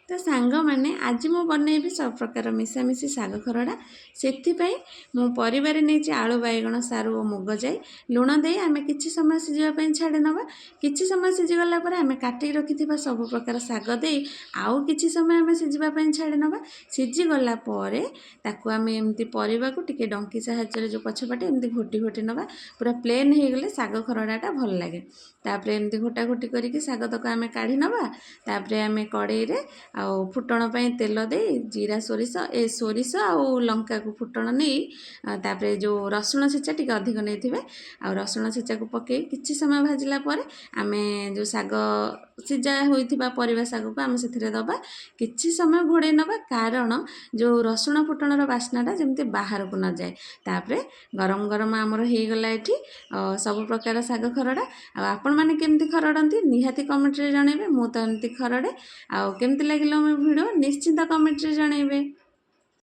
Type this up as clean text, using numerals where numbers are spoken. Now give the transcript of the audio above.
ତ ସାଙ୍ଗମାନେ, ଆଜି ମୁଁ ବନେଇବି ସବୁ ପ୍ରକାର ମିଶାମିଶି ଶାଗ ଖରଡ଼ା। ସେଥିପାଇଁ ମୁଁ ପରିବାରେ ନେଇଛି ଆଳୁ, ବାଇଗଣ, ସାରୁ ଓ ମୁଗ ଯାଇ। ଲୁଣ ଦେଇ ଆମେ କିଛି ସମୟ ସିଝିବା ପାଇଁ ଛାଡ଼ି ନେବା। କିଛି ସମୟ ସିଝିଗଲା ପରେ ଆମେ କାଟିକି ରଖିଥିବା ସବୁ ପ୍ରକାର ଶାଗ ଦେଇ ଆଉ କିଛି ସମୟ ଆମେ ସିଝିବା ପାଇଁ ଛାଡ଼ି ନେବା। ସିଝିଗଲା ପରେ ତାକୁ ଆମେ ଏମିତି ପରିବାକୁ ଟିକେ ଡଙ୍କି ସାହାଯ୍ୟରେ ଯେଉଁ ପଛପଟେ ଏମିତି ଘୋଟି ଘୋଟି ନେବା। ପୁରା ପ୍ଲେନ୍ ହେଇଗଲେ ଶାଗ ଖରଡ଼ାଟା ଭଲ ଲାଗେ। ତାପରେ ଏମିତି ଘୋଟା ଘୋଟି କରିକି ଶାଗ ତକ ଆମେ କାଢ଼ି ନେବା। ତାପରେ ଆମେ କଡ଼େଇରେ ଆଉ ଫୁଟଣ ପାଇଁ ତେଲ ଦେଇ ଜିରା, ସୋରିଷ, ସୋରିଷ ଆଉ ଲଙ୍କାକୁ ଫୁଟଣ ନେଇ, ତାପରେ ଯେଉଁ ରସୁଣ ଛେଚା ଟିକେ ଅଧିକ ନେଇଥିବେ, ଆଉ ରସୁଣ ଛେଚାକୁ ପକାଇ କିଛି ସମୟ ଭାଜିଲା ପରେ ଆମେ ଯେଉଁ ଶାଗ ସିଝା ହୋଇଥିବା ପରିବା ଶାଗକୁ ଆମେ ସେଥିରେ ଦେବା। କିଛି ସମୟ ଘୋଡ଼େଇ ନେବା, କାରଣ ଯେଉଁ ରସୁଣ ଫୁଟଣର ବାସ୍ନାଟା ଯେମିତି ବାହାରକୁ ନଯାଏ। ତାପରେ ଗରମ ଗରମ ଆମର ହେଇଗଲା ଏଠି ସବୁ ପ୍ରକାର ଶାଗ ଖରଡ଼ା। ଆଉ ଆପଣମାନେ କେମିତି ଖରଡ଼ନ୍ତି, ନିହାତି କମେଣ୍ଟରେ ଜଣାଇବେ। ମୁଁ ତ ଏମିତି ଖରଡ଼େ। ଆଉ କେମିତି ଲାଗିଲା ମୋ ଭିଡ଼ିଓ, ନିଶ୍ଚିନ୍ତ କମେଣ୍ଟରେ ଜଣାଇବେ।